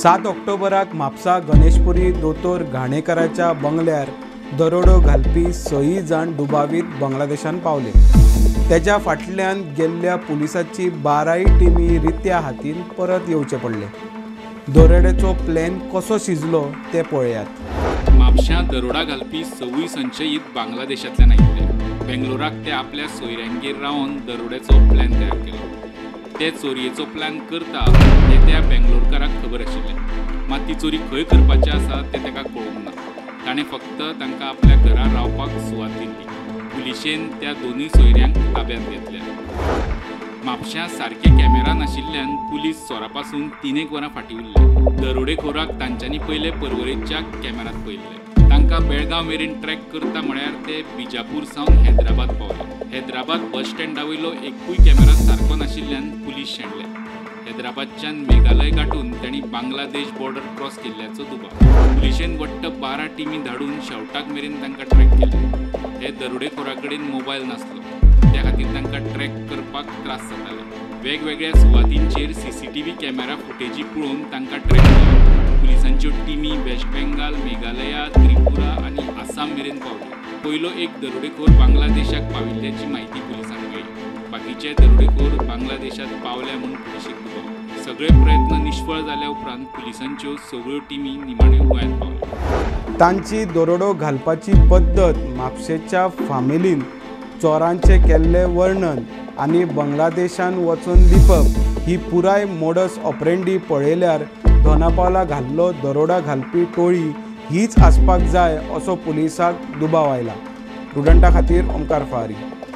7 ऑक्टोबराक म्हापसा गणेशपुरी दोतोर घाणेकराच्या बंगल्यार दरोडो घालपी 6 जाण दुबावीत बांगलादेशान पावले. तेच्या फाटल्यान गेल्ल्या पुलिसाची 12 टिमी रित्या हातीन परत येवचे पडले. दरोड्याचो प्लॅन कसो शिजलो ते पळयात. म्हापश्यां दरोडा घालपी 6 संशयीत बांगलादेशांतल्यान आयिल्ले. बेंगलोराक ते आपल्या सोयऱ्यांगेर रावन दरोड्याचो प्लॅन तयार केलो. ते चोरयेचो प्लॅन करता ते त्या बेंगलोरकाराक खबर आशिल्लें, मात ती चोरी खंय करपाची आसा तें ताका कळूंक ना. ताणें फक्त तांकां आपल्या घरा रावपाक सुवात दिल्ली. पुलिशेन त्या दोनूय सोयऱ्यांक ताब्यांत घेतल्या. म्हापश्यां सारके कॅमेरा नाशिल्ल्यान पुलीस चोरा पासून 3 वरां फाटीं उरले. दरोडेखोराक तांच्यांनी पयले परवरेच्या कॅमेरांत पळयल्ले. तांकां बेळगांव मेरेन ट्रॅक करता म्हळ्यार ते बिजापूर सावन हैदराबाद पावले. हैदराबाद बस स्टँडा वयलो एकूय कॅमेरा सारको नाशिल्ल्यान पुलीस शेणले. हैदराबादच्यान मेघालय गांठून तांणी बांगलादेश बॉर्डर क्रॉस केल्ल्याचो दुबाव. पुलिशेन वट्ट 12 टिमी धाडून शेवटाक मेरेन तांकां ट्रॅक केले. हे दरोडेखोरा कडेन मोबायल नासलो, त्या खातीर तांकां ट्रॅक करपाक त्रास जाताले. वेगवेगळ्या सुवातींचेर सीसीटीव्ही कॅमेरा फुटेजी पळोवन तांकां ट्रॅक केले. पुलिसांच्यो टिमी वेस्ट बेंगाल, मेघालया, त्रिपुरा आनी आसाम मेरेन पावल्यो. पयलो एक दरोडेखोर बांगलादेशाक पाविल्ल्याची म्हायती पुलिसांक मेळ्ळी. बाकीचे दरोडेखोर बांगलादेशांत पावल्या म्हूण पुलिशेक दुबाव. सगळे प्रयत्न निष्फळ जाल्या उपरांत पुलिसांच्यो सगळ्यो टिमी निमाण्यो गोंयांत पावल्यो. तांची दरोडो घालपाची पद्दत, म्हापशेच्या फामिलीन चोरांचें केल्लें वर्णन आनी बांगलादेशान वचून लिपप ही पुराय मोडस ऑपरेंडी पळयल्यार दोनापावला घाल्लो दरोडा घालपी टोळी हीच आसपाक जाय असो पुलिसाक दुबाव आयला. प्रुडंटा खातीर ओमकार फारी.